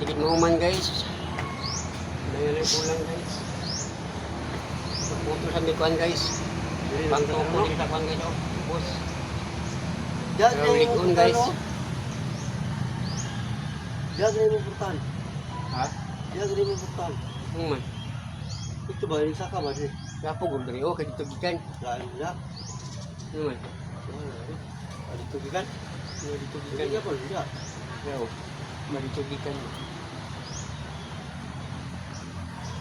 Dili mahuman, guys. Dahil na kulang, guys. Putol sa mikuan, guys. Pangtuko din sa kuan, guys, oh. Boss. Diyan Pero na yung likon, portal, guys. no? Diyan na yung portal. Ha? Diyan na yung portal. Human. Ito ba, yung saka ba? Di? Kapo gud diri oh kay dito gikan. Lain na. Human. Ano ito gikan? Dito Hindi gikan. ka po, hindi. Yo. Madito gikan.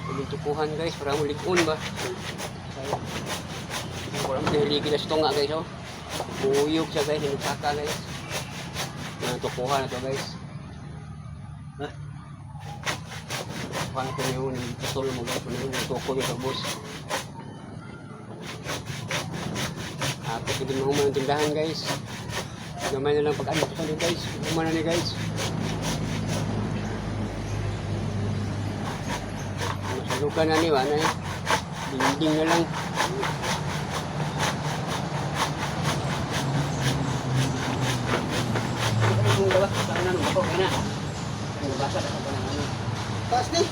Iling tukuhan, guys, para mo lig-on ba. Wala mo dili na nga, guys, oh. Buyog siya, guys, hinusaka, guys. Yan tukuhan na to, guys. Ha? Tukuhan ko niyo ni putol mo, guys, kuno yung tuko niya sa bus. Ako gid mo ang tindahan, guys. Gamay na lang pag ano ko guys. Human na ni, guys. Masalukan na ni wala na eh. Dingding na lang. Ano kung gawa? Saan na nung bako? Kaya na. Ang nabasa ka pa ng ano. Taas ni.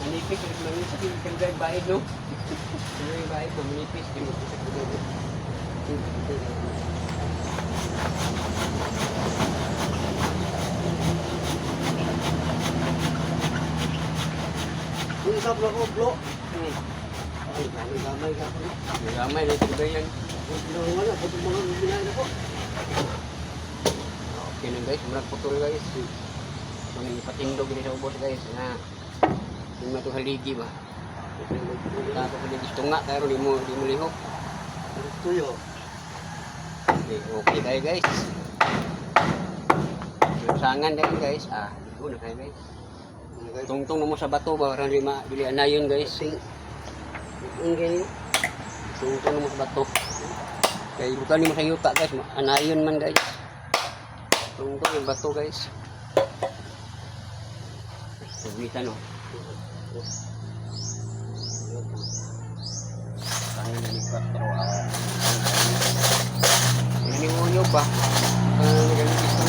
Manipis, manipis, yung kang bayad, no? Ano yung bayad mo? Manipis, di mo kita ko. Yung isa ko, bro. Ay, gamay, gamay ka po. Gamay na ito ba yan? Putol na wala, putol mga binahin ako. Okay na, guys, murag putol, guys. So, ipatindog din sa ubos, guys, na hindi mo ito haligi ba? Tapos haligi tunga, pero di mo lihok. Tuyo. Okay, okay tayo, guys. Sangan din, guys. Ah, ito na kayo, guys. Tungtong mo sa bato ba para di ma dili anayon, guys. Ang ganyan. Tungtong mo sa bato. Kay bukan nimo sa yuta, guys, anayon man, guys. Tungtong yung bato, guys. Sugitan no. Ano na ni Patro ah. Ini mo ba? Ah, nagaligis na.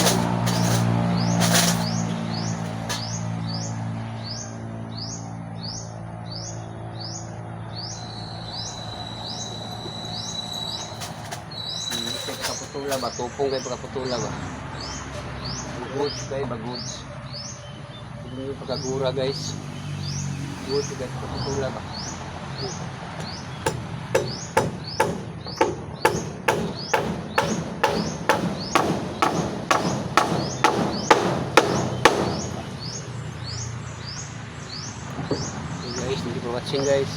Hindi kay kaputula ba? Tupong kay pagkaputula ba? Goods kay ba goods? Hindi yung pagkagura, guys. Goods kay pagkaputula ba? Okay, guys, thank you for watching, guys.